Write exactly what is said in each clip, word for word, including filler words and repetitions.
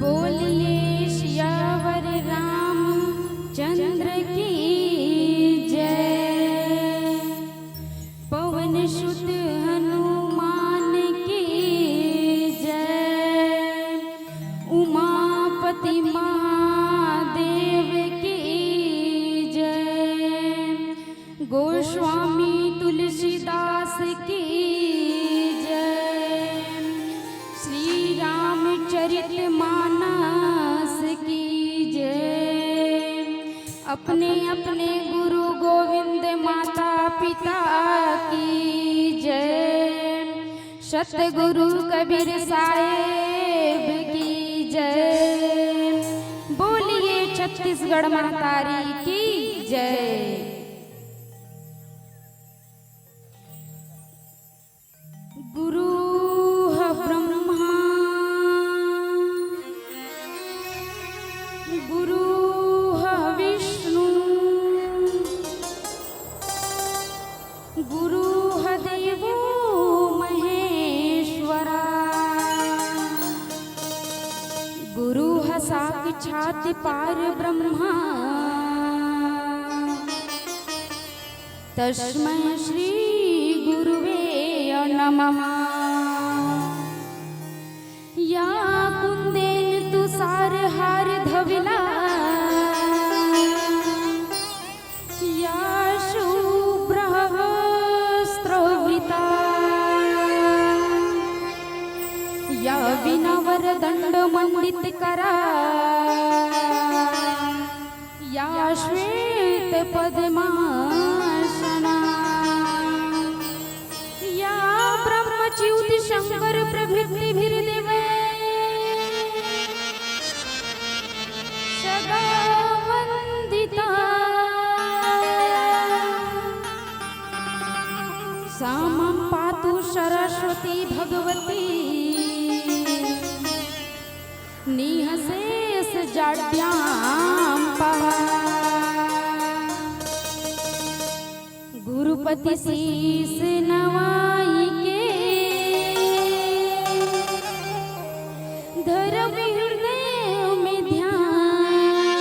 बोलिए सियावर रामचंद्र की जय, पवन सुत हनुमान की जय, उमापति महादेव की जय, गोस्वामी तुलसीदास की जय, श्री रामचरित मानस की जय, अपने अपने गुरु गोविंद माता पिता की जय, सतगुरु कबीर साहेब की जय। बोलिए छत्तीसगढ़ महतारी की जय। गुरु ह ब्रह्मा, गुरु ह विष्णु, गुरु ह देवो महेश्वरा, गुरु ह साक्षात पार ब्रह्मा। तस्मै श्री गुरुवे नमः। या कुंदेन तुषार हार धवला, या शुभ्र वस्त्र वृता, या वीणा वरदंड मंडित करा, या श्वेत पद्मासना, या ब्रह्मचारिणी सरस्वती भगवती निःशेष जाड्यां पाः। गुरुपति शीश नवाई के धरँव हृदय में ध्यान।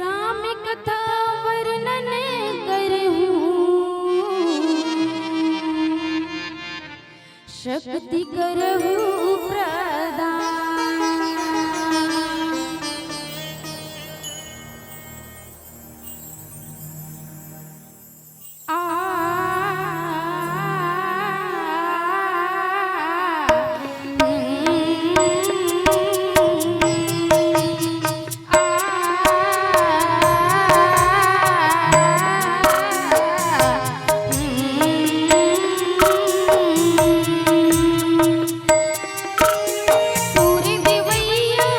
राम कथा वर्णन करहूँ, शक्ति करहु प्रदान। आ, सूर देवैया,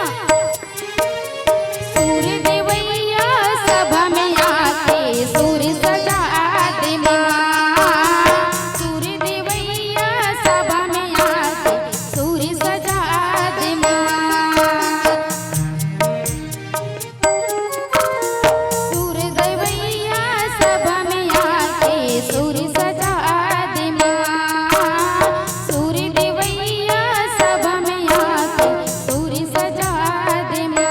सूर देवैया सभा में आके सूर सजा दे माँ। सूर देवैया सभा में आके सूर सजा दे माँ। सूर देवैया सभा में आके सूर सजा दे माँ। सूर देवैया सभा में आके सूर सजा दे माँ।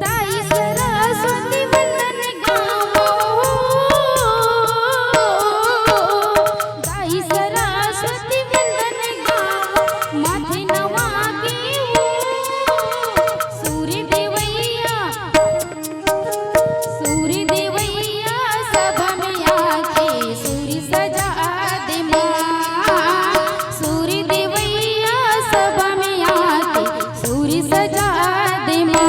दाई सरस्वती वंदन गावो, दाई सरस्वती वंदन गावो, माथे नवा के वो सूर देवैया, सूर देवैया सभा में आके सूर सजा दे माँ। सूर देवैया सभा में आके सूर सजा दे माँ।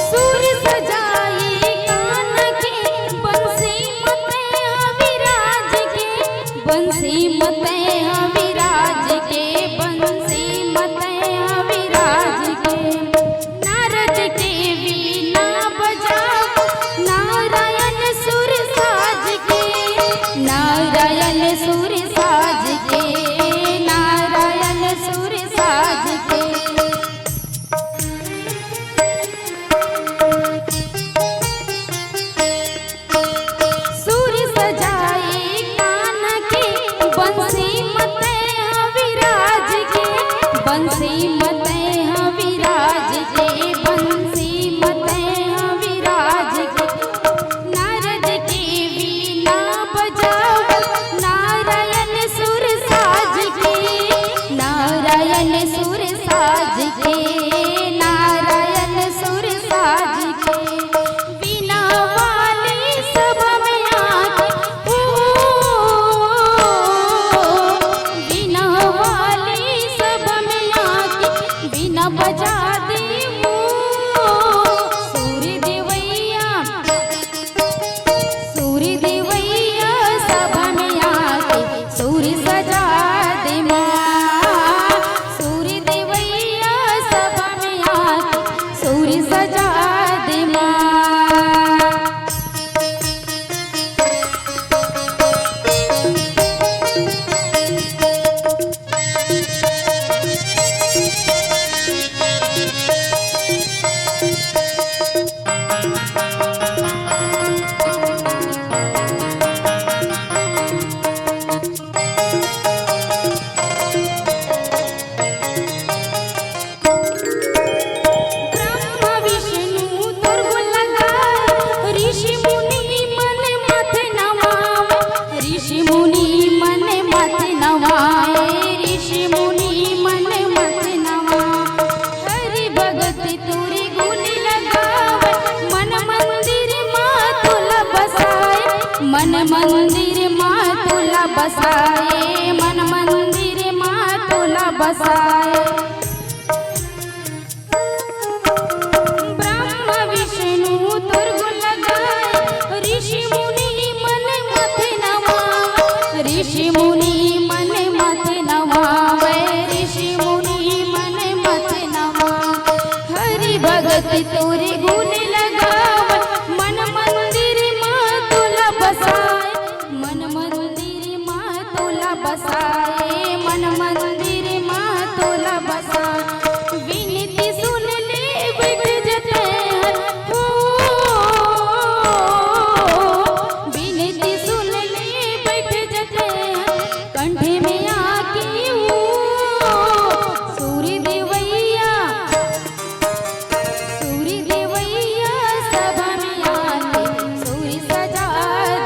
सूर सजाई कान के, बंसी मते विराज के, बंसी मते विराज के, बंसी मते विराज के। नारद के वीणा बजाओ, नारायण सुर साज के, नारायण सुर साज के, नारायण सुर साज के। सुर सजाए कान के, बंसी मते विराज के, बंसी मते विराज के, बंसी मते विराज के। नारद के वीणा बजाओ, नारायण बसाए, मन मंदिर मा तोला बसाए। ब्रह्मा विष्णु तोर गुण लगाए, ऋषि मुनि मन माथे नवावे, ऋषि मुनि मन माथे नवावे, ऋषि मुनि मन माथे नवावे। हरि भगत तोर गुण लगावे, मन मंदिर मा तोला बसाए, मन मंदिर मा तोला बसाए, मन मंदिर मा तोला बसाए। विनती सुन ले बैठ जते हर हो, विनती सुन ले बैठ जते हर, कंठ में आके वो सूरी देवैया, सूरी देवैया सभा में आके सूरी सजा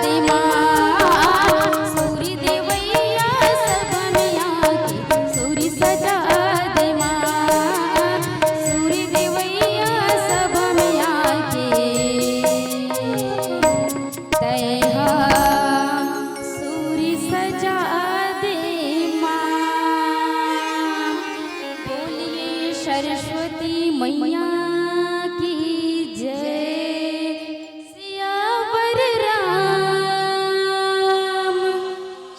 दे माँ, सूरी देवैया सभा में आके सूरी सजा दे माँ, सूरी देवैया सभा में आके तैहा सूरी सजा दे माँ। बोलिए सरस्वती मैया की जय, सियावर राम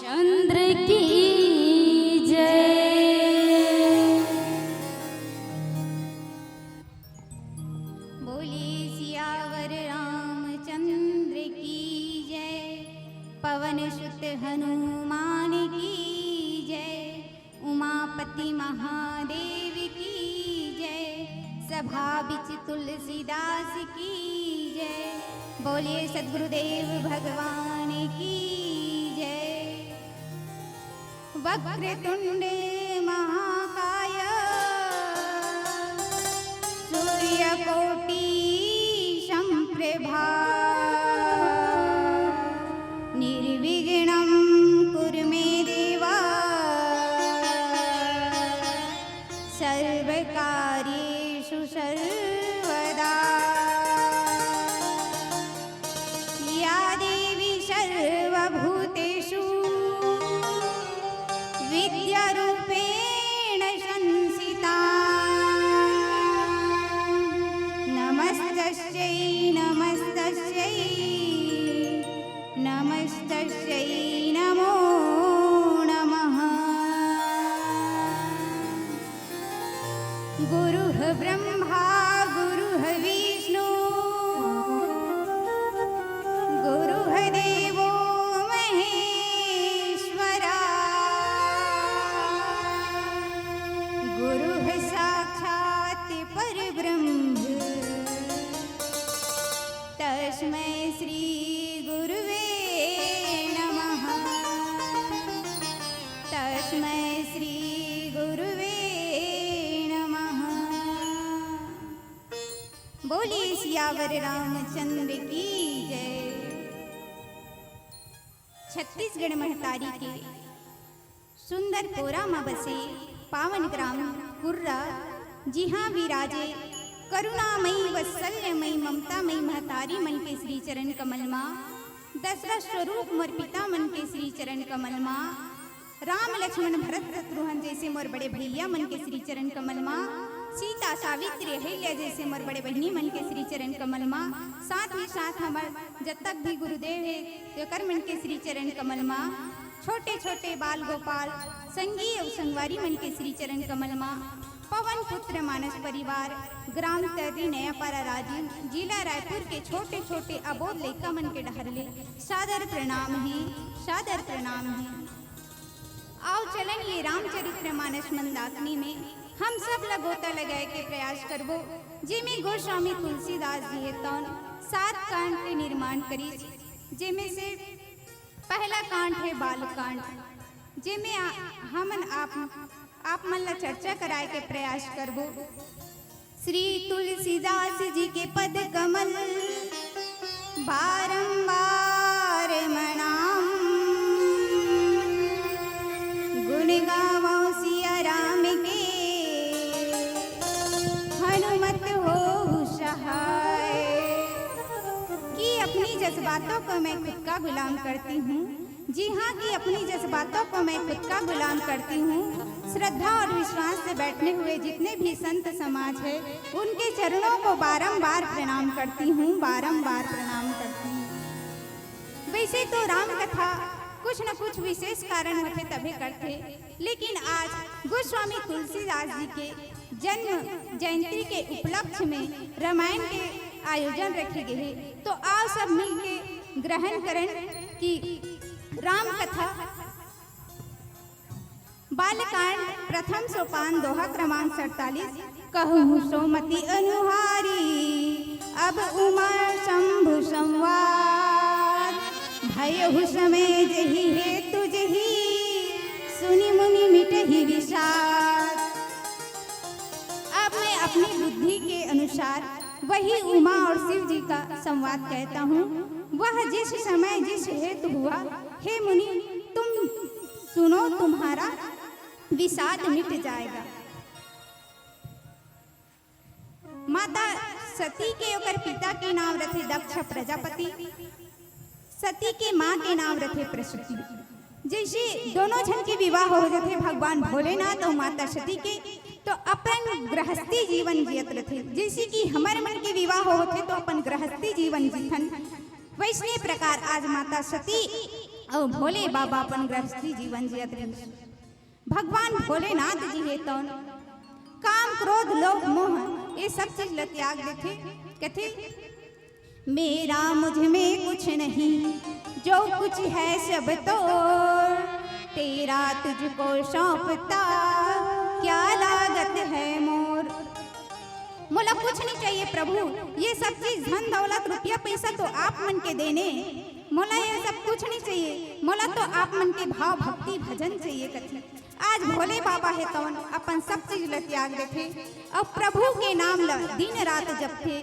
चंद्र की जय। बोले सियावर रामचंद्र की जय, पवन सुत हनुमान की जय, उमापति महादेव की जय, सभा बिच तुलसीदास की जय। बोले सदगुरुदेव भगवान की जय। वक्रतुंड महाकाय सूर्यकोटि संप्रभा, निर्विघ्नं कुरु मे देवा, सर्वकार्येषु सर्वदा। या देवी सर्वभूतेषु विद्यारूपेण संस्थिता, नमस्तस्यै नमस्तस्यै नमस्तस्यै नमो नमः। गुरुः ब्रह्मा गुरुः विष्णु गुरुः देवो महेश्वरा, गुरुः साक्षात् परब्रह्म तस्मै श्री गुरुवे नमः। तस्मै श्री गुरुवे नमः। बोलिए सियावर रामचंद्र की जय। छत्तीसगढ़ महतारी के सुंदर पोरा म बसे पावन ग्राम कुर्रा, जिहां विराजे करुणामयी, वात्सल्यमयी, ममतामयी महतारी मन के श्री चरण कमल मा, दशरथ स्वरूप मोर पिता मन के श्री चरण कमल मा, राम लक्ष्मण भरत शत्रुघ्न जैसे मोर बड़े भैया मन के श्री चरण कमल मा, सीता सावित्री अहिल्या जैसे मोर बड़े बहिनी मन के श्री चरण कमल मा, साथ ही साथ हमर जब तक भी गुरुदेव हे तेकर मन के श्री चरण कमल मा, छोटे छोटे बाल गोपाल, संगी अउ संगवारी मन के श्री चरण कमल मा, पवन पुत्र मानस परिवार, ग्राम तर्री नयापारा राजिम, जिला रायपुर के छोटे छोटे अबोध लइका मन के डहर ले सादर प्रणाम हे, सादर प्रणाम हे। आओ चलन ये रामचरित्र मानस मंदाकिनी में हम सब ला गोता लगाए के प्रयास करबो, जेमे गोस्वामी तुलसीदास जी हे तौन सात कांड के निर्माण करिस, जेमे से पहला कांड हे बाल कांड, जेमे आ, हमन आप, आप मन ला चर्चा कराए के प्रयास करबो। श्री तुलसीदास जी के पद कमल बारंबार मनाम, गुण गावो सिया राम के, हनुमत हो सहाय। कि अपनी जज्बातों को मैं खुद का गुलाम करती हूँ, जी हाँ, कि अपनी जज्बातों को मैं खुद का गुलाम करती हूँ। श्रद्धा और विश्वास से बैठने हुए जितने भी संत समाज है, उनके चरणों को बारंबार प्रणाम करती हूँ, बारंबार प्रणाम करती हूँ। वैसे तो राम कथा कुछ न कुछ विशेष कारण होथे तभे करथे, लेकिन आज गोस्वामी तुलसीदास जी के जन्म जयंती के उपलक्ष्य में रामायण के आयोजन रखे गए हे। तो आओ सब मिलके ग्रहण करन कि राम कथा बालकांड प्रथम सोपान दोहा क्रमांक सैंतालीस। कहूँ सोमति अनुहारी अब उमा शंभु संवाद, भयहु समय जहि हेतु जहि सुनि मुनि मिटहि विषाद। अब मैं अपनी बुद्धि के अनुसार वही उमा और शिव जी का संवाद कहता हूँ। वह जिस समय जिस हेतु हुआ, हे मुनि, तुम सुनो, तुम्हारा विषाद मिट जाएगा। माता सती के ओकर पिता के नाम रथे दक्ष प्रजापति, सती के माँ के नाम रथे प्रसूति। जैसे दोनों झन के विवाह हो जाथे भगवान भोलेनाथ और माता सती के, तो अपन गृहस्थी जीवन जियत रथे। जैसे कि हमर मन के विवाह होथे तो अपन गृहस्थी जीवन जीथन, वैसने प्रकार आज माता सती और भोले बाबा अपन गृहस्थी जीवन जियत रहे। भगवान भोलेनाथ जी हे तौन काम, क्रोध, लोभ, मोह, ये सब चीज ल त्याग देथे। कथे, मेरा मुझ में कुछ नहीं, जो कुछ है सब तो तेरा, तुझको सौंपता क्या लागत है मोर। मोला कुछ नहीं चाहिए प्रभु, ये सब चीज, धन दौलत, रुपया पैसा तो आप मन के देने, मोला ये सब कुछ नहीं चाहिए, मोला तो आप मन के भाव भक्ति भजन चाहिए कथे। आज भोले बाबा हे तौन अपन सब चीज ल त्याग देथे और प्रभु के नाम ल दिन रात जपथे,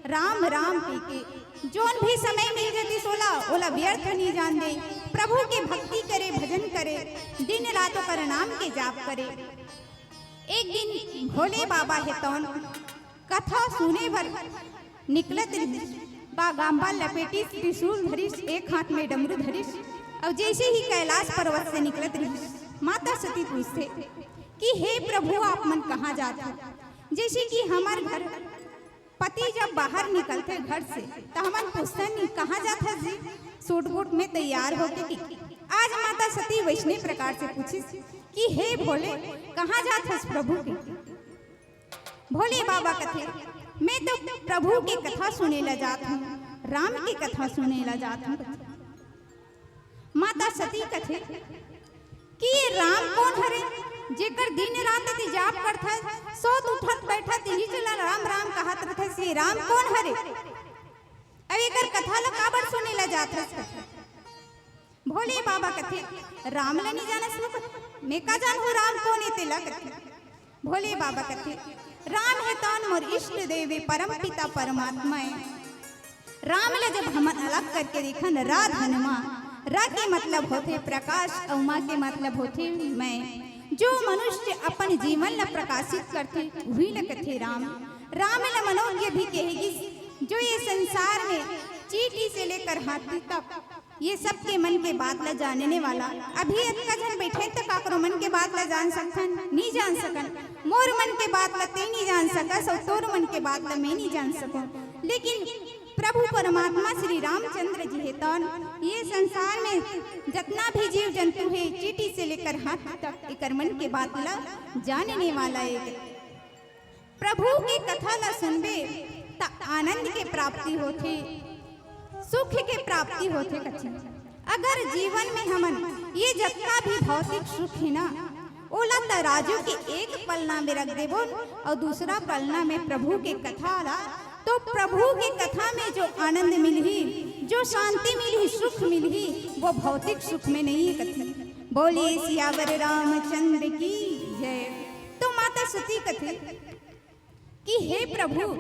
राम राम कहिके। जोन भी समय मिल जातिस ओला, ओला व्यर्थ नहीं जान दे। प्रभु के भक्ति करे, भजन करे, दिन रात ओकर नाम के जाप करे। एक दिन भोले बाबा हे तौन कथा सुने बर निकलत रिहिस। बागाम्बा लपेटिस, त्रिशूल धरिस, एक हाथ में डमरू धरिस, और जैसे ही कैलाश पर्वत से निकलत रिहिस, माता सती पूछथे कि हे प्रभु, आप मन कहाँ जात हो? जैसे कि हमर घर पति जब बाहर निकलथे घर से, त हमन पूछथन, "कहाँ जात हस जी?" सूट बूट में तैयार होके कि आज माता सती वैसने प्रकार से पूछिस कि हे भोले, कहाँ जात हस प्रभु के? भोले बाबा कथे, "मैं तो प्रभु के कथा सुने ला जात हूँ, राम के कथा सुने ला जात हूँ।" माता सती कथे कि ये राम कौन हरे, जेकर दिन रात ते जाप करथस, सोत उठत बैठत यही चला राम राम कहत रथे, से राम कौन हरे? अब एकर कथा ला काबर सुने ला जात हस? भोले बाबा कथे, "राम ला नहीं जानस?" मैं का जानहूँ राम कौन ए तेला कथे। भोले बाबा कथे, "राम हे तौन मोर इष्ट देव ए, परम पिता परमात्मा ए।" राम ला जब हमन अलग करके देखन, रा धनमा, रा के मतलब होथे प्रकाश, अउ मा के मतलब होथे मैं। जो मनुष्य अपन जीवन ला प्रकाशित करथे, उही ला कथे राम। राम ला मनोज्ञ भी कहे गिस, जो ये संसार में चींटी से लेकर हाथी तक ये सबके मन के बात ला जानने वाला। अभी अतका झन बैठे त काकरो मन के बात ला जान सकथन? नी जान सकन। मोर मन के बात ला ते नी जान सकस अउ तोर मन के बात ला मैं नी जान सकूं। लेकिन प्रभु परमात्मा श्री रामचंद्र जी हे तौन ये संसार में जतना भी जीव जंतु हे, चींटी से लेकर हाथी तक, एकर मन के बात ला जानने वाला एक प्रभु के कथा ला सुनबे त आनंद के प्राप्ति होथे, सुख के प्राप्ति होथे कथे। अगर जीवन में हमन ये जतना भी भौतिक सुख हे ना, ओला तराजू के एक पलना में रख देबो अउ दूसरा पलना में प्रभु के कथा ला, तो प्रभु के कथा में जो आनंद मिलही, जो शांति मिलही, सुख मिलही, वो भौतिक सुख में नहीं है कथे। बोलिए सियावर रामचंद्र की जय। तो माता सती कथे कि हे प्रभु,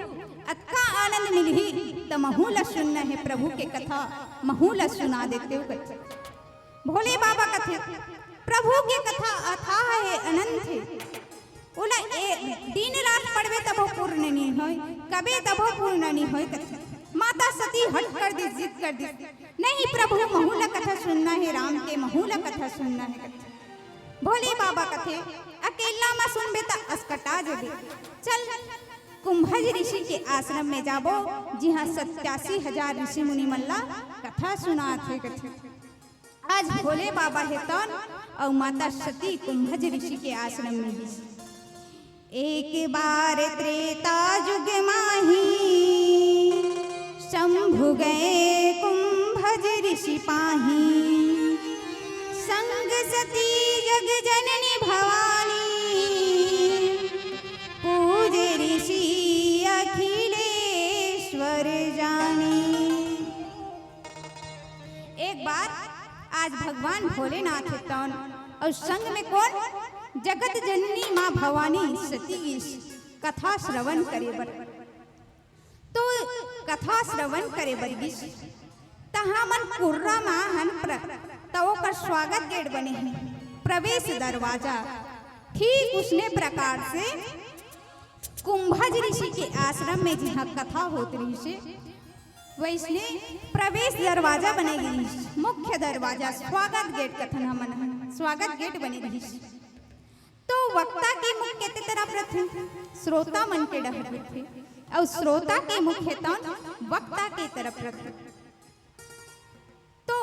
अतका आनंद मिलही त महू ला सुनना हे प्रभु के कथा, महू ला सुना देते हो कथे। भोले बाबा कथे, प्रभु के कथा अथाह हे, अनंत हे, ओला ए दिन रात पढ़बे तभो पूर्ण नहीं होय, कबे तभो पूर्ण नहीं होय कथे। माता सती हट कर दिस, जिद कर दिस। "नहीं प्रभु, महू ला कथा सुनना हे, राम के महू ला कथा सुनना हे," कथे। भोले बाबा कथे, "अकेला म सुनबे त असकटा जबे। चल, कुंभज ऋषि के आश्रम में जाबो, जिहां सत्यासी हजार ऋषि मुनि मन ला कथा सुनात हे," कथे। आज भोले बाबा हे तौन अउ माता सती कुंभज ऋषि के आश्रम में गिस। एक बार त्रेता युग माही, शंभु गए कुंभज ऋषि पाही। संग सती जग जननी भवानी, पूजे ऋषि अखिलेश्वर जानी। एक बार आज भगवान भोलेनाथ हे तौन अउ संग में कोन? जगत जननी माँ भवानी सती गिस कथा श्रवण करे बर। तो कथा श्रवण करे बर गिस, त हमन कुर्रा मा हन प्र-, त ओकर स्वागत गेट बने हे, प्रवेश दरवाजा। ठीक उसने प्रकार से कुंभज ऋषि के आश्रम में जिहां कथा होत रहिस हे, वइसने प्रवेश दरवाजा बने गिस, मुख्य दरवाजा, स्वागत गेट कथन हमन ह, स्वागत गेट बने रहिस। तो वक्ता के मुख केते तरफ रथे? श्रोता मन के डहर रथे, अउ श्रोता के मुख हे तौन वक्ता के तरफ रथे। तो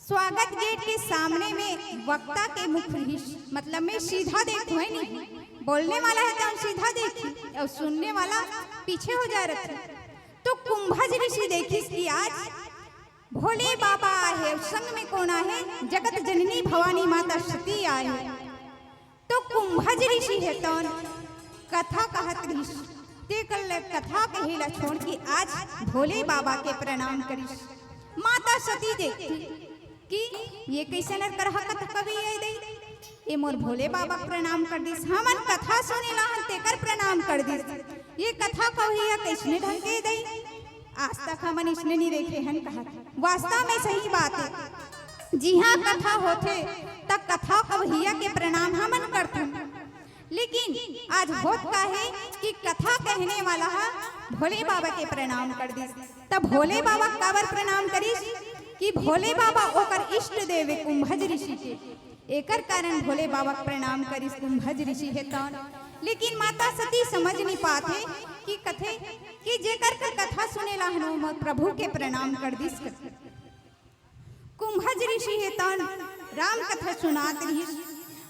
स्वागत गेट के सामने में वक्ता के मुख रहिस, मतलब में सीधा देखो, हे नहीं, बोलने वाला हे तौन सीधा देखी अउ सुनने वाला पीछे हो जाय रथे। तो कुंभज ऋषि देखिस कि आज भोले बाबा आहे, संग में कोन आहे? जगत जननी भवानी माता सती आहे। तो कुंभज ऋषि हे तौन कथा कहत रहिस, तेकर ले कथा कहे ला छोड़ के आज भोले बाबा के प्रणाम करिस। माता सती देखती कि ये कइसन अरकरहा कथा कवि हे दई, ये मोर भोले बाबा के प्रणाम कर दिस, हमन कथा सुने ला हन तेकर प्रणाम कर दिस, ये कथा कवि हे कइसने ढंग के दई, आज तक हमन इसने नहीं देखे हन कहत। वास्तव में सही बात हे, जिहां कथा होथे त कथा कवइया के प्रणाम हमन करथन, लेकिन आज होत का हे कि कथा कहने वाला ह भोले बाबा के प्रणाम कर दिस। त भोले बाबा काबर प्रणाम करिस कि भोले बाबा ओकर इष्ट देव हे कुंभज ऋषि के, एकर कारण भोले बाबा के प्रणाम करिस कुंभज ऋषि हे तौन। लेकिन माता सती समझ नहीं पात हे कि कथे कि जेकर कर कथा सुने ला हन, ओ मोर प्रभु के प्रणाम कर दिस। कुंभज ऋषि हे तौन राम कथा सुनात रहिस।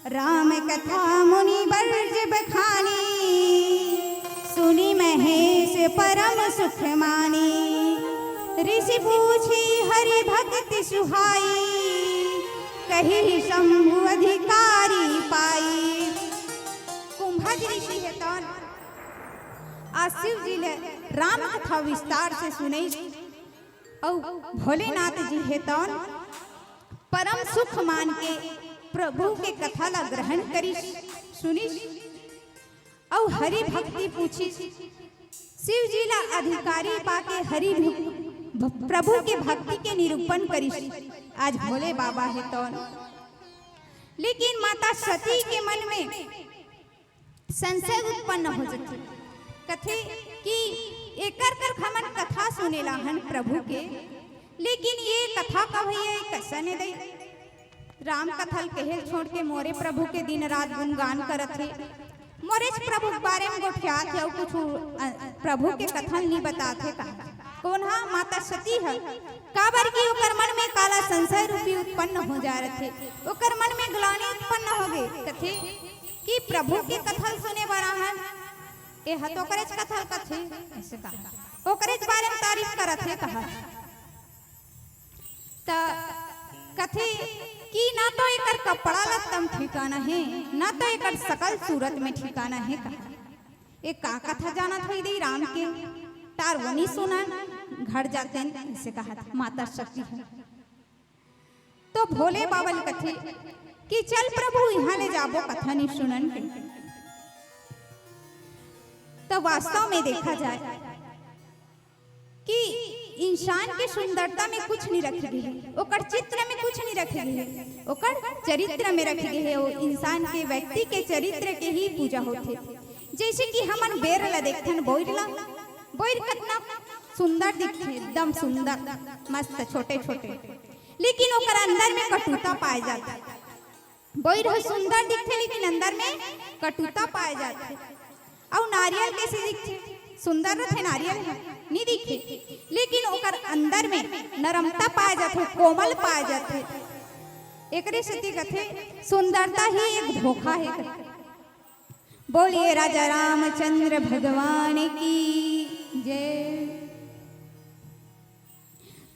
राम कथा मुनि बर जब खानी, सुनि महेश परम सुख मानी। ऋषि पूछी हरि भक्ति सुहाई, कही शंभु अधिकारी पाई। कुंभज ऋषि हे तौन आज शिव जी ले राम कथा विस्तार से सुनइस। अउ भोलेनाथ जी हे तौन परम सुख मान के प्रभु के कथा ला ग्रहण करिस, सुनिस। अउ हरि भक्ति पूछिस। शिव जी ला अधिकारी पाके हरि भ-, प्रभु के भक्ति के निरूपण करिस। आज भोले बाबा हे तौन। लेकिन माता सती के मन में संशय उत्पन्न हो जथे। कथे कि एकर कर हमन कथा सुने ला हन प्रभु के, लेकिन ये कथा कवइया कइसन हे दई? राम कथा ल कहे ल छोड़ के मोरे प्रभु के दिन रात गुणगान करत हे, मोरेच प्रभु के बारे में गोठियात हे अउ कुछु, अ, प्रभु के कथा ल नहीं बतात हे का? कोन ह? माता सती ह। काबर कि ओकर मन में काला संशय रूपी उत्पन्न हो जा रथे, ओकर मन में ग्लानि उत्पन्न हो गए। कथे कि प्रभु के कथा ल सुने बर आहन, एह तो ओकरेच कथा ल कथे, अइसे कहा, ओकरेच बारे में तारीफ करत हे कहा। त कथे कि ना तो एकर कपड़ा लत्ता म ठिकाना हे, ना तो एकर सकल सूरत में ठिकाना हे कहा। ए का कथा जानत होही दई राम के, तार वो नहीं सुनन, घर जातेन, अइसे कहत माता सती ह। तो भोले बाबा ल कथे कि चल प्रभु, इहां ले जाबो, कथा नहीं सुनन कहिके। तो वास्तव में देखा जाए कि इंसान के सुंदरता में कुछ नहीं रखे गए हे, ओकर चित्र में कुछ नहीं रखे गए हे, ओकर चरित्र में रखे गए हे। वो इंसान के, व्यक्ति के चरित्र के ही पूजा होथे। जइसे कि हमन बेर ला देखथन, बोइर ला, बोइर कतना सुंदर दिखथे, एकदम सुंदर, मस्त, छोटे छोटे, लेकिन ओकर अंदर में कटुता पाए जाथे। बोइर ह सुंदर दिखथे, लेकिन अंदर में कटुता पाए जाथे। अउ नारियल कइसे दिखथे? सुंदर रथे नारियल ह, नी दिखे, लेकिन ओकर अंदर में नरमता पाए जाथे, कोमल पाए जाथे। एकरे सेती कथे, सुंदरता ही एक धोखा हे। बोलिए राजा रामचंद्र भगवान की जय।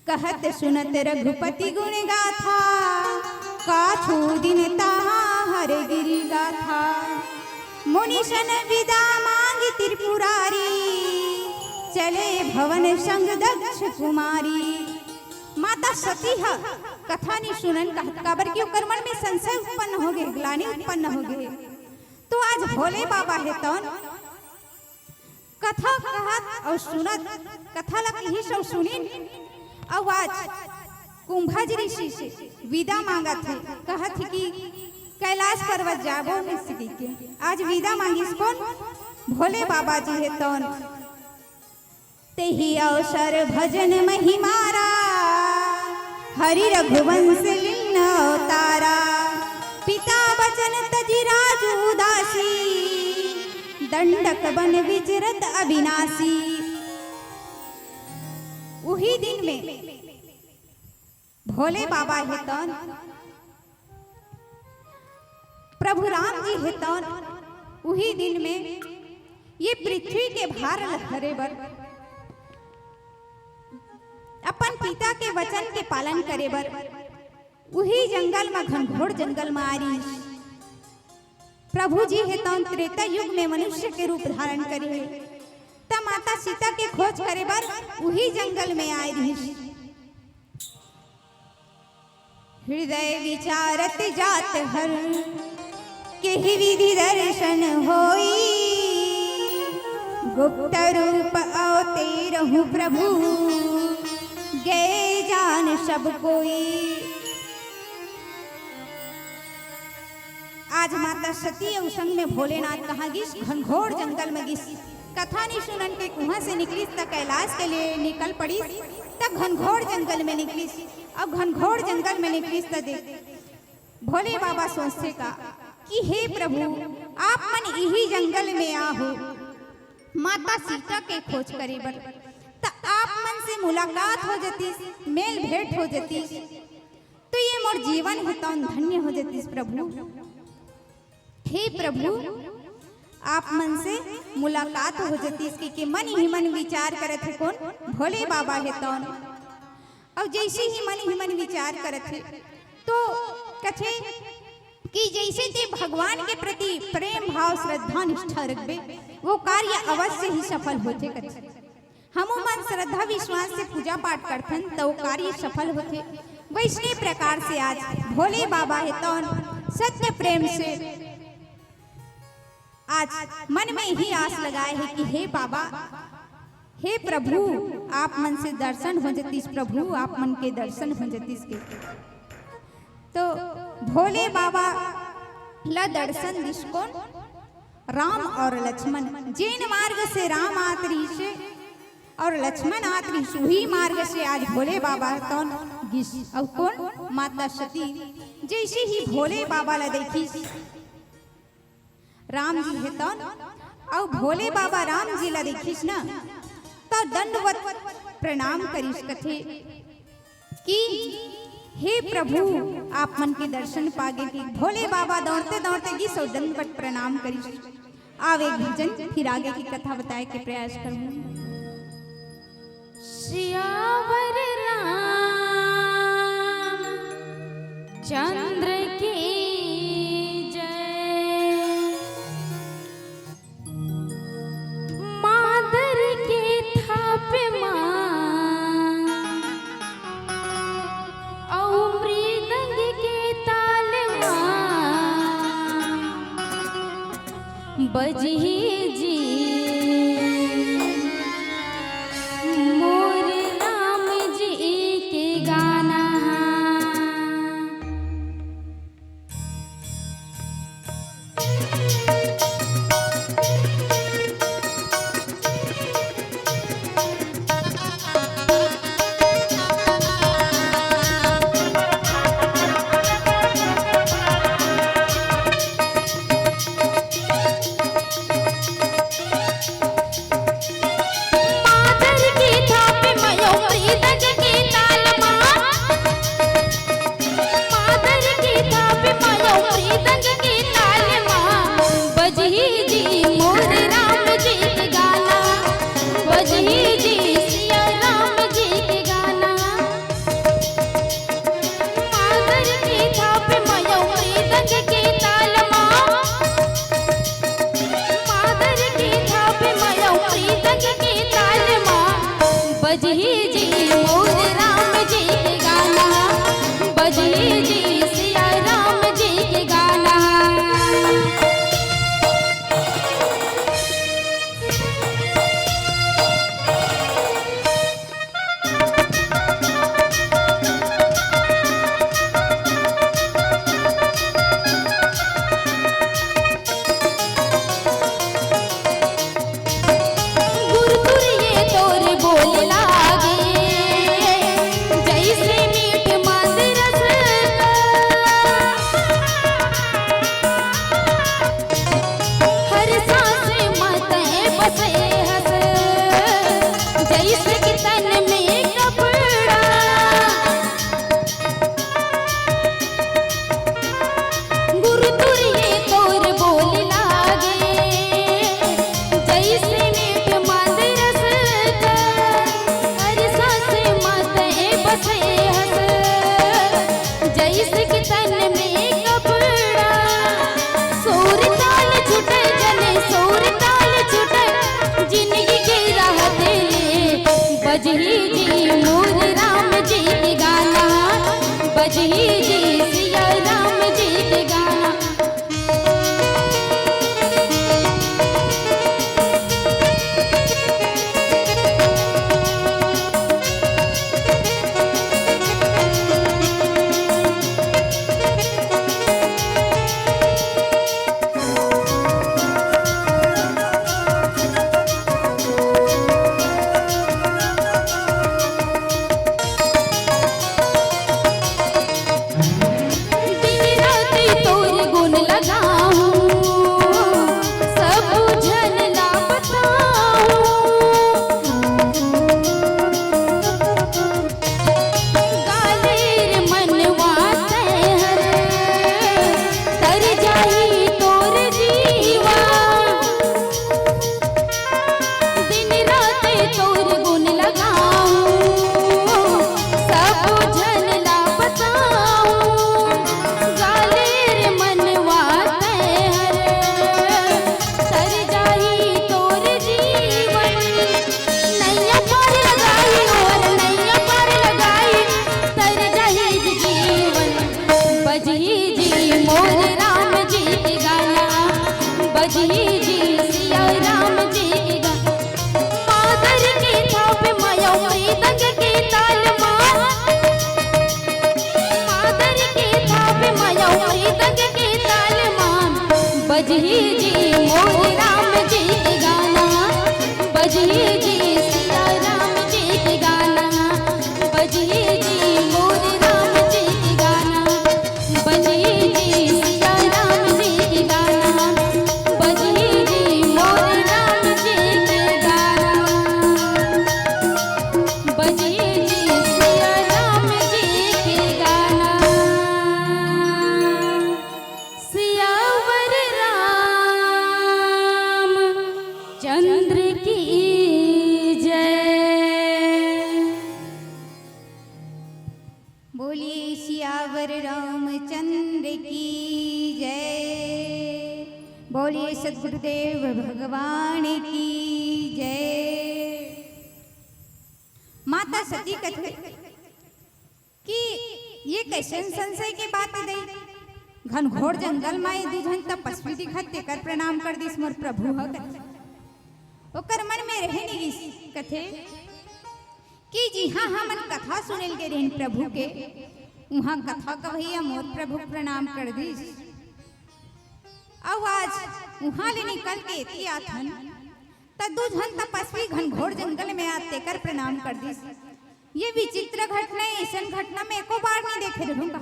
कहत सुनत रघुपति गुण गाथा, काछू दिन तहाँ हर गिरि गाथा। मुनि सन विदा मांगि त्रिपुरारी, चले भवन संग दक्ष कुमारी। माता सती ह कथा नी सुनन कहत, काबर कि ओकर मन में संशय उत्पन्न होगे, ग्लानि उत्पन्न होगे। तो आज भोले बाबा हे तौन कथा कहत अउ सुनत, कथा ला कहिस अउ सुनिन, अउ आज कुंभज ऋषि से विदा मांगत हे, कहत हे कि कैलाश पर्वत जाबो निस के। आज विदा मांगिस कोन? भोले बाबा जी हे तौन। तेहि अवसर भजन महिमारा, हरि रघुवंश लीन अवतारा। पिता बचन तजि राजु उदासी, दंडक बन विचरत अविनाशी। उही दिन में भोले बाबा हे तौन, प्रभु राम जी हे तौन, उही दिन में ये पृथ्वी के भार ल हरे बर, अपन पिता के वचन के पालन करे बर, उही जंगल म, घनघोर जंगल म आए रिहिस। प्रभु जी हे तौन त्रेता युग में मनुष्य के रूप धारण करे हे, त माता सीता के खोज करे बर उही जंगल में आए रिहिस। हृदय विचारत जात हर, केहि विधि दर्शन होई। गुप्त रूप अवतेरहु प्रभु, गए जान सब कोई। आज माता सती अउ संग में भोलेनाथ कहाँ गिस? घनघोर जंगल में गिस। कथा नी सुनन के कुआं से निकलिस त कैलाश के लिए निकल पड़िस, त घनघोर जंगल में निकलिस। अब घनघोर जंगल में निकलिस त देख, भोले बाबा सोचथे का कि हे प्रभु, आप मन इही जंगल में आहो माता सीता के खोज करे बर, त आप मन से मुलाकात हो जतिस, मेल भेंट हो जतिस, तो ये मोर जीवन हे तौन धन्य हो जतिस प्रभु। हे प्रभु, आप मन से मुलाकात हो जतिस कहिके मन ही मन विचार करत हे कोन? भोले बाबा हे तौन। अउ जैसे ही मन ही मन विचार करत हे तो कथे कि जैसे ते भगवान के प्रति प्रेम भाव, श्रद्धा, निष्ठा रखबे, वो कार्य अवश्य ही सफल होथे कथे। हमू मन श्रद्धा विश्वास से पूजा पाठ करथन त वो कार्य सफल होथे। वैसने प्रकार से आज भोले बाबा हे तौन सत्य प्रेम से आज मन में ही आस लगाए हे कि हे बाबा, हे प्रभु, आप मन से दर्शन हो जतिस प्रभु, आप मन के दर्शन हो जतिस के। तो भोले बाबा ला दर्शन दिस कोन? राम और लक्ष्मण। जेन मार्ग से राम आत रिहिसे और लक्ष्मण आत रिहिसे, उही मार्ग से आज भोले बाबा तौन गिस। अउ कोन? माता सती। जैसे ही भोले बाबा ला देखिस, राम जी हे तौन, अउ भोले बाबा राम जी ला देखिस न, त दंडवत प्रणाम करिस, कथे कि हे प्रभु, आप मन के दर्शन पागे कि भोले बाबा दौड़ते दौड़ते गिस अउ दंडवत प्रणाम करिस। आवे भजन, फिर आगे की कथा बताए के प्रयास करूँ। सियावर राम चंद्र की जय। मादर के थाप मा अउ मृदंग के ताल मा बजही जी मोर राम जी के गाना। बजही जी मोर राम जी के गाना, बजही जी सिया राम जी के गाना, बजही जी मोर राम जी के गाना, बजही जी सिया राम जी के गाना, बजही जी मोर राम जी के गाना, बजही जी सिया राम जी के गाना। सियावर राम चंद्र की जय। बोलिए सियावर रामचंद्र की जय। बोलिए सदगुरुदेव भगवान की जय। माता सती कथे कि ये कइसन संशय के बात हे दई? घनघोर जंगल म ये दू झन तपस्वी दिखत, तेकर प्रणाम कर दिस मोर प्रभु ह कथे। ओकर मन में रहे नइ गिस, कथे कि जिहां हमन कथा सुने ल गे रहेन प्रभु के, उहां कथा कवइया मोर प्रभु के प्रणाम कर दिस। अउ आज उहां ले निकल के एती आथन, त दू झन तपस्वी घनघोर जंगल में आत तेकर प्रणाम कर दिस। ये विचित्र घटना, अइसन घटना में एको बार नइ देखे रहूं का।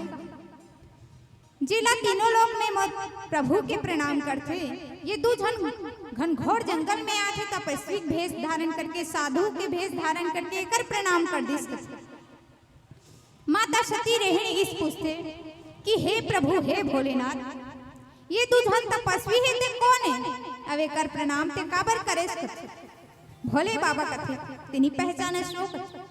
जेला तीनों लोक में मोर प्रभु के प्रणाम करथे, ये दू झन घनघोर जंगल में आथे तपस्वी के भेष धारण करके, साधु के भेष धारण करके एकर प्रणाम कर दिस। माता सती रेहे नइ गिस, पूछथे कि हे प्रभु, हे भोलेनाथ, ये दू झन तपस्वी हे, ते कोन हे? अब एकर प्रणाम ते काबर करेस? भोले बाबा कथे, तेनी पहचानस ओ कथे।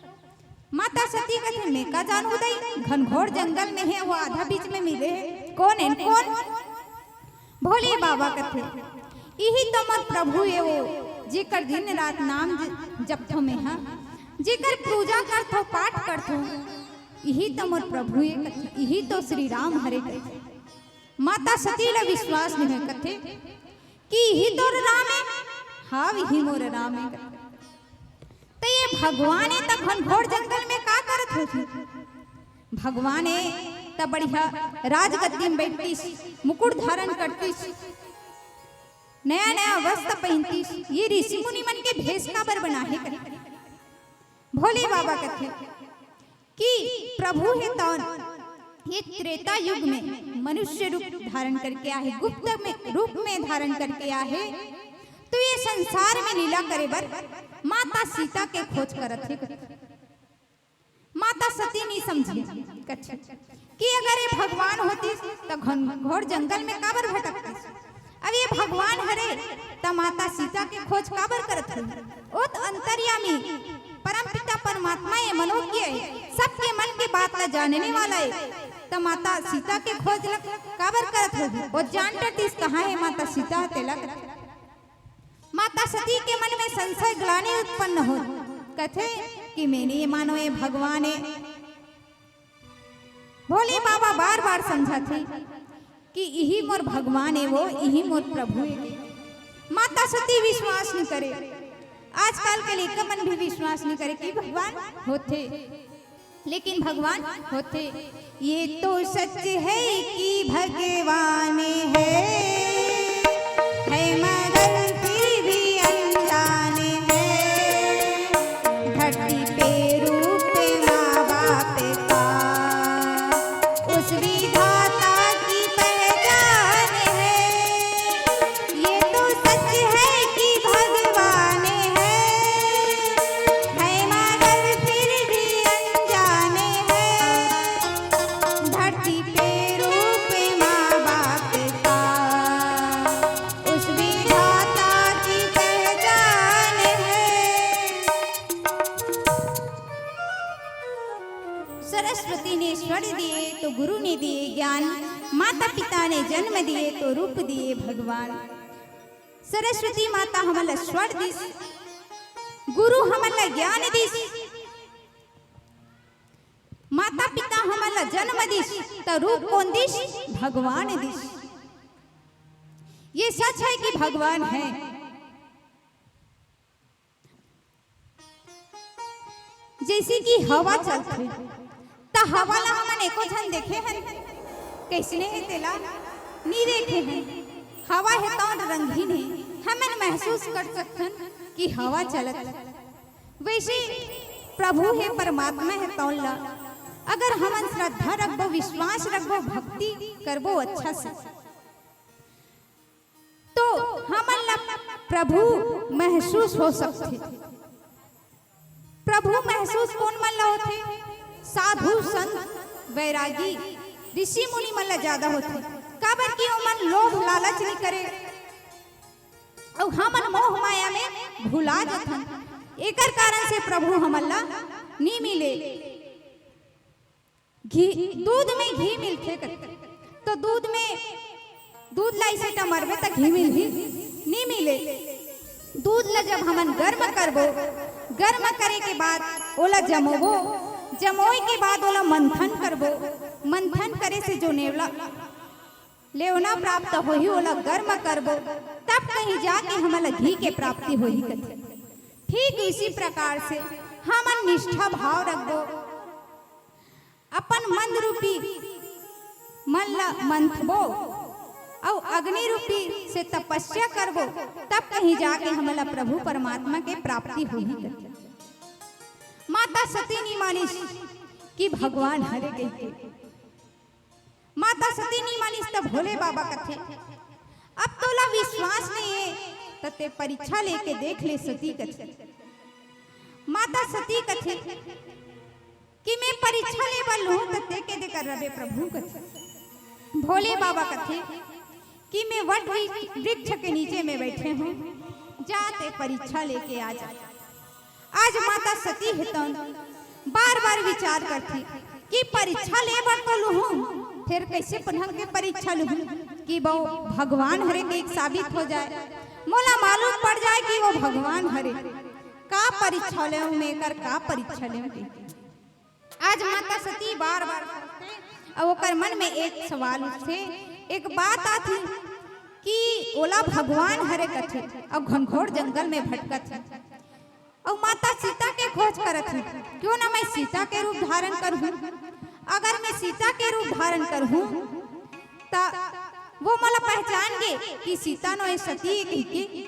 माता सती कथे, मैं का जानहूं दई, घनघोर जंगल में हे, वो आधा बीच में मिले हे, कोन हे, कोन? भोले बाबा कथे, इही तो मोर प्रभु ए वो, जेकर दिन रात नाम ज-, जपथों मैं हा, जेकर पूजा करथों, पाठ करथों, इही तो मोर प्रभु ए कथे, इही तो श्री राम हरे कथे। माता सती ला विश्वास नइ होय, कथे कि इही तोर राम ए, हाव, इही मोर राम ए कथे। त ये भगवान ए त घनघोर जंगल में का करत होही? भगवान ए त बढ़िया राजगद्दी में बइठतिस, मुकुट धारण करतिस, नया नया वस्त्र पहिनतिस, ये ऋषि मुनि मन के भेष काबर बनाहे कथे? भोले बाबा कथे कि प्रभु हे तौन ये त्रेता युग में मनुष्य रूप धारण करके आहे, गुप्त में रूप में धारण करके आहे, तो ये संसार में लीला करे बर माता सीता के खोज करत हे। माता सती नइ समझे, कथे कि अगर ये भगवान होतिस त घनघोर जंगल में काबर भटकतिस? अब ये भगवान हरे त माता सीता के खोज काबर करत हे? ओ त अंतर्यामी परमपिता परमात्मा ए, मनोज्ञ ए, सबके मन के बात ला जानने वाला ए, त माता सीता के खोज ला काबर करत होही? ओ जान डरतिस कहां हे माता सीता तेला। माता सती के मन में संशय ग्लानि उत्पन्न हो, कथे कि मैं नइ मानों ये भगवान ए। भोले बाबा बार बार समझाथे कि इही मोर भगवान ए वो, इही मोर प्रभु ए। माता सती विश्वास नइ करे, आजकल के लइका मन भी विश्वास नइ करे कि भगवान होथे। लेकिन भगवान होथे। ये तो सच है कि भगवान है, है मगर फिर भी अनजान है। धरती पे रूप माँ बाप का, उस विधाता की पहचान है। ये तो सच है कि भगवान है, है मगर फिर भी अनजाने हैं। धरती पे रूप माँ बाप का, उस विधाता की पहचान है। सरस्वती ने स्वर दिए तो गुरु ने दिए ज्ञान, माता पिता ने जन्म दिए तो रूप दिए भगवान। सरस्वती माता हमन ला स्वर दिस, गुरु हमन ला ज्ञान दिस, माता पिता हमन ला जन्म दिस, त रूप कोन दिस? भगवान दिस। ये सच है कि भगवान है। जइसे कि हवा चलथे, त हवा ला हमन एको झन देखे हन, कइसने हे तेला नी देखे हन। हवा हे तौन रंगीन हे, हमन महसूस कर सकथन कि हवा चलत हे। वैसे प्रभु हे, परमात्मा हे तौन ला अगर हमन श्रद्धा रखबो, विश्वास रखबो, भक्ति करबो अच्छा से, तो हमन ला प्रभु महसूस हो सकथे। प्रभु महसूस कोन मन ला होथे? साधु संत, वैरागी, ऋषि मुनि मन ला ज्यादा होथे। काबर कि ओमन लोभ लालच नइ करे, अउ हमन मोह माया में भुला जथन। एकर कारण से प्रभु हमन ला नी मिले। घी, दूध में घी मिलथे कथे, तो दूध में, दूध ला इसे टमरबे त घी मिलही? नी मिले। दूध ला जब हमन गर्म करबो, गर्म करे के बाद ओला जमोबो, जमोए के बाद ओला मंथन करबो, मंथन करे से जो नेवला, लेवना प्राप्त होही, ओला गर्म करबो, तब कहीं जाके हमन ला घी के प्राप्ति होही कथे। ठीक इसी प्रकार से हमन निष्ठा भाव रखबो, अपन मन रूपी मन ला मंथबो अउ अग्नि रूपी से तपस्या करबो, तब कहीं जाके हमन ला प्रभु परमात्मा के प्राप्ति होही कथे। माता सती नी मानिस कि भगवान हरे कहिके। माता सती नी मानिस त भोले बाबा कथे, "अब तोला विश्वास नइ हे, त ते परीक्षा लेके देख ले सती," कथे। माता सती कथे कि "मैं परीक्षा ले बर लूहूं, त ते के दे कर रबे प्रभु," कथे। भोले बाबा कथे कि "मैं वट वृ-, वृक्ष के नीचे में बैठे हूं, जा ते परीक्षा लेके आ जा।" आज माता सती हे तौन बार-बार विचार करथे कि परीक्षा ले बर तो लूहूं, फेर कइसे पनहंग के परीक्षा लूहूं कि वो भगवान हरे के एक साबित हो जाए, मोला मालूम पड़ जाए कि वो भगवान हरे। का परीक्षा लेहूं मैं, एकर का परीक्षा लेहूं कहिके। आज माता सती बार-बार सोचथे, अउ ओकर मन में एक सवाल उठथे, एक बात आथे कि ओला भगवान हरे कथे, अउ घनघोर जंगल में भटकत हे। अउ माता सीता के खोज करत हे, क्यों ना मैं सीता के रूप धारण करहूं। अगर मैं सीता के रूप धारण करहूं, त वो मोला पहचान गे कि सीता नोहे, सती ए कहिके,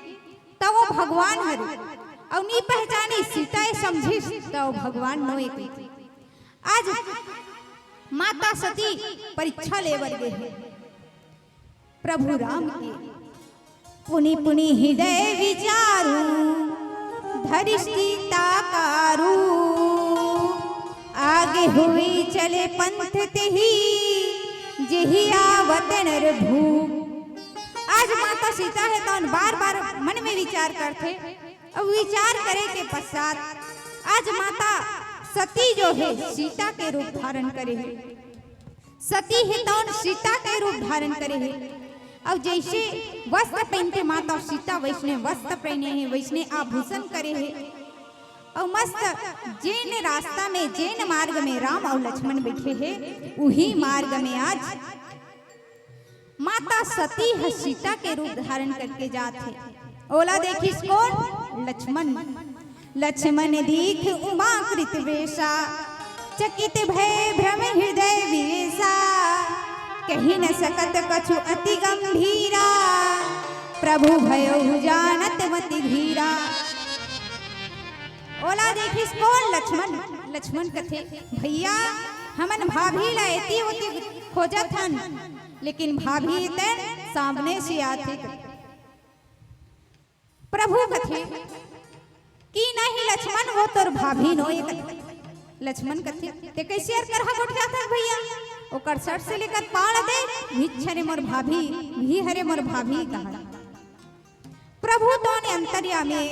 त वो भगवान हरे। अउ नी पहचानी, सीता ए समझिस, त वो भगवान नोहे कहिके। आज माता सती परीक्षा ले बर गे हे प्रभु राम के। "पुनि पुनि हृदय विचारू, धरिस चिंता कारू। आगे होई चले पंथ तेहि, जेहि आवत नर भू।" आज माता सीता हे तौन बार-बार मन में विचार करथे, अउ विचार करे के पश्चात आज माता सती जो हे सीता के रूप धारण करे हे। सती हे तौन सीता के रूप धारण करे हे, अउ जइसे वस्त्र पहिनथे माता सीता, वइसने वस्त्र पहिने हे, वइसने आभूषण करे हे, अउ मस्त जेन रास्ता में, जेन मार्ग में राम अउ लक्ष्मण बइठे हे, उही मार्ग में आज माता सती ह सीता के रूप धारण करके जात हे। ओला देखिस कोन? लक्ष्मण। "लक्ष्मण दीख उमा कृत वेशा, चकित भय भ्रम हृदय विवेशा। कहि न सकत कछु अति गंभीरा, प्रभु भयउ जानत मति धीरा।" ओला देखिस कोन? लक्ष्मण। लक्ष्मण कथे, "भइया, हमन भाभी ला एती ओती खोजत हन, लेकिन भाभी तेन सामने से आथे।" प्रभु कथे कि "नहीं लक्ष्मण, वो तोर भाभी नोहे।" लक्ष्मण कथे, "ते कइसे अरकरहा गोठियाथस भइया? ओकर सर से लेकर पाड़ दे, उही हरे मोर भाभी, उही हरे मोर भाभी," कहा। प्रभु तौन अंतर्यामी,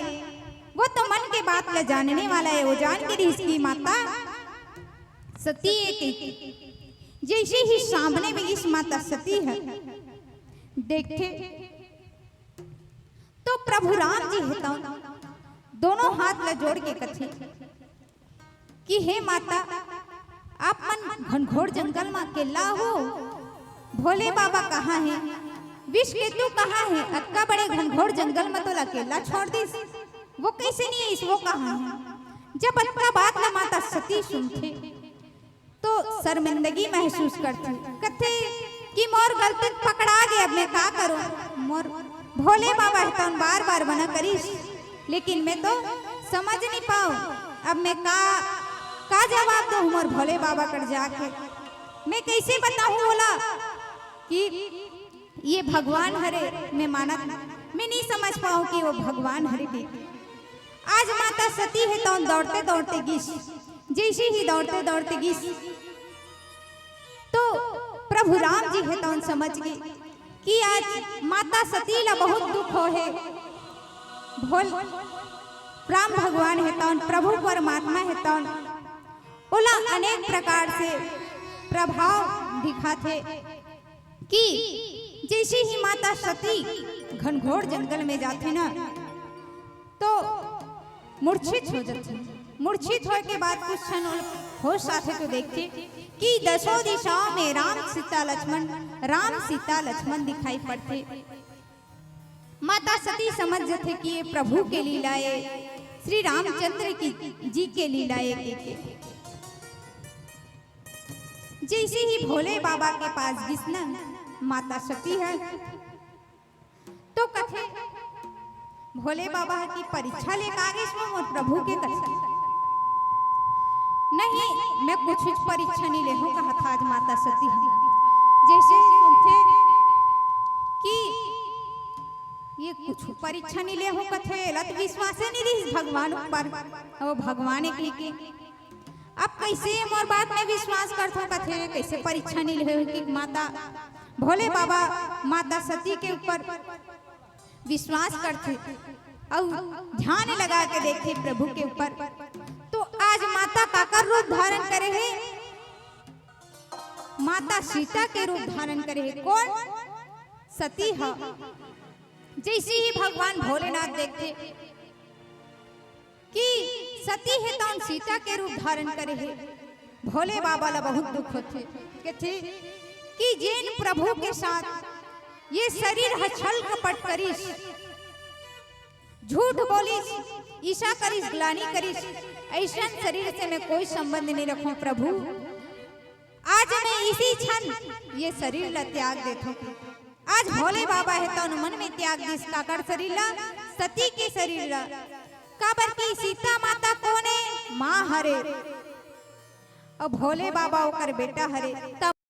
वो तो मन के बात ला जानने वाला हे। वो जान गे रिहिस कि माता सती ए कहिके। जइसे ही सामने में आइस माता सती ह, देखथे तो प्रभु राम जी हे तौन दोनों हाथ ला जोड़ के कथे कि "हे माता, आप मन घनघोर जंगल म अकेल्ला हो, भोले बाबा कहाँ हे, विष केतु कहाँ हे? अतका बड़े घनघोर जंगल म तोला अकेल्ला छोड़ दिस, वो कइसे नइ आइस, वो कहाँ हे?" जब अतका बात ला माता सती सुनथे, तो शर्मिंदगी महसूस करथे, कथे कि "मोर गलती पकड़ा गे, अब मैं का करूं?" मोर भोले बाबा हे तौन बार बार मना करिस, लेकिन मैं तो समझ नहीं पाऊं। अब मैं का का जवाब दूं मोर भोले बाबा कर जाके? मैं कैसे बताऊं बोला कि ये भगवान हरे? मैं मानत, मैं नहीं समझ पाऊं कि वो भगवान हरे भी। आज माता सती हे तौन दौड़ते दौड़ते गिस, जैसे ही दौड़ते दौड़ते गिस तो प्रभु राम जी हे तौन समझ गे कि आज माता सती ला बहुत दुख हो हे। भोल राम भगवान हे तौन, प्रभु परमात्मा हे तौन, ओला अनेक प्रकार से प्रभाव दिखाथे कि जैसे ही माता सती घनघोर जंगल में जाथे ना, तो मूर्छित हो जाथे। मूर्छित होए के बाद कुछ क्षण ओला होश आथे तो देखथे कि दसों दिशाओं में राम सीता लक्ष्मण, राम सीता लक्ष्मण दिखाई पड़थे। माता सती समझ जथे कि ये प्रभु के लीला ए, श्री रामचंद्र की जी के लीला ए के, के। जैसे ही भोले बाबा के पास गिस न माता सती ह, तो कथे भोले बाबा ह कि परीक्षा लेके आ गिस मोर प्रभु के कथे। नहीं, मैं कुछ परीक्षा नहीं ले हूं, कहत आज माता सती ह। जैसे सुनथे कि ये कुछ परीक्षा नहीं ले हूं कथे, एला तो विश्वासे नहीं रहिस भगवान ऊपर। अब भगवान एक के अब कैसे मोर बात में विश्वास करथो कथे, कैसे परीक्षा नहीं ले कि माता भोले बाबा माता सती के ऊपर विश्वास करथे अउ ध्यान लगा के देखथे प्रभु के ऊपर। तो आज माता काकर रूप धारण करे हे? माता सीता के रूप धारण करे हे। कौन? सती ह। जैसे ही भगवान भोलेनाथ देखथे कि सती हे तौन सीता के रूप धारण करे हे, भोले बाबा ला बहुत दुख होथे। कथे कि जेन प्रभु के साथ ये शरीर ह छल कपट करिस, झूठ बोलिस, ईर्षा करिस, ग्लानि करिस, ऐसन शरीर से मैं कोई संबंध नहीं रखूं प्रभु। आज मैं इसी क्षण ये शरीर ला त्याग देथों। आज भोले बाबा हे तौन मन में त्याग दिस काकर शरीर ला, सती के शरीर ला। काबर कि सीता माता कोन ए? माँ हरे। अउ भोले बाबा ओकर बेटा हरे। तब